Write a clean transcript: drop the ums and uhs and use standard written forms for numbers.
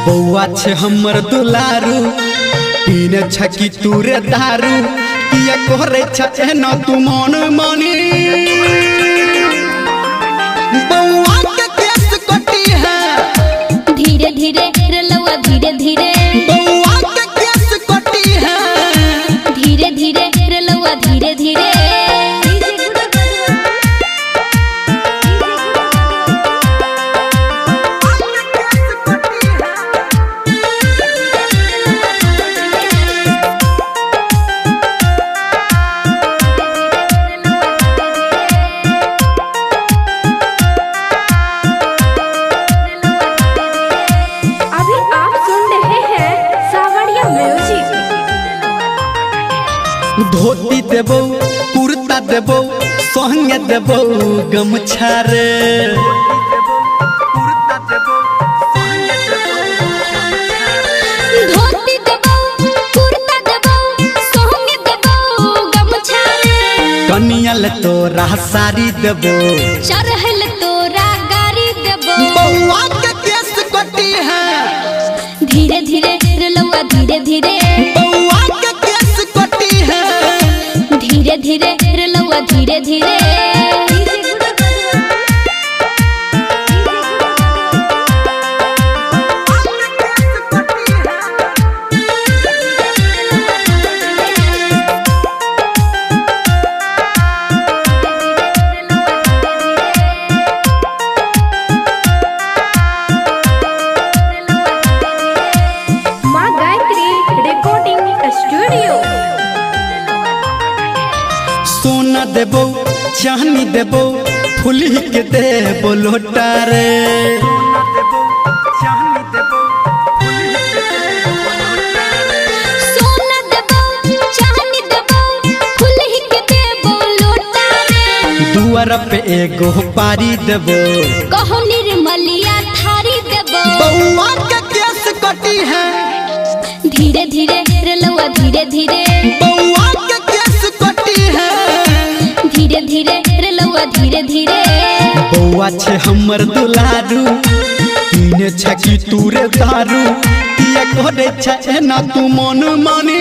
बौआ छे हमर दुलारू पीने छकी तूरे दारू किया करे छ एना तू मन मानी। बौआ के केस कटी है धीरे धीरे रलवा धीरे धीरे। बौआ के केस कटी है धीरे धीरे रलवा धीरे धीरे। अभी आप सुन रहे हैं सावरिया म्यूजिक। धोती देबो कुर्ता देबो संगे देबो गमछा रे। धोती देबो कुर्ता देबो संगे देबो गमछा रे। कनिया ले तोरा साड़ी देबो चढ़ल तोरा गाड़ी देबो। बौआ के केस कटी है धीरे धीरे रलवा धीरे धीरे। बौआ के केस कटी है धीरे धीरे रलवा धीरे धीरे। माँ गायत्री रिकॉर्डिंग स्टूडियो। सोना देबो चांदी देबो फूली के देबो लोटा रे। सोना देबो चांदी देबो फुलही के देबो लोटा रे। दुआर पे एगो पारी देबो कहो निर्मलिया थारी देबो। बौआ के केस कटी है धीरे धीरे रलवा धीरे धीरे। बौआ के केस कटी है धीरे धीरे रलवा धीरे धीरे। बौआ छे हमर दुलारू पीने छकी तूरे दारू किया करे छ एना तू मन मानी।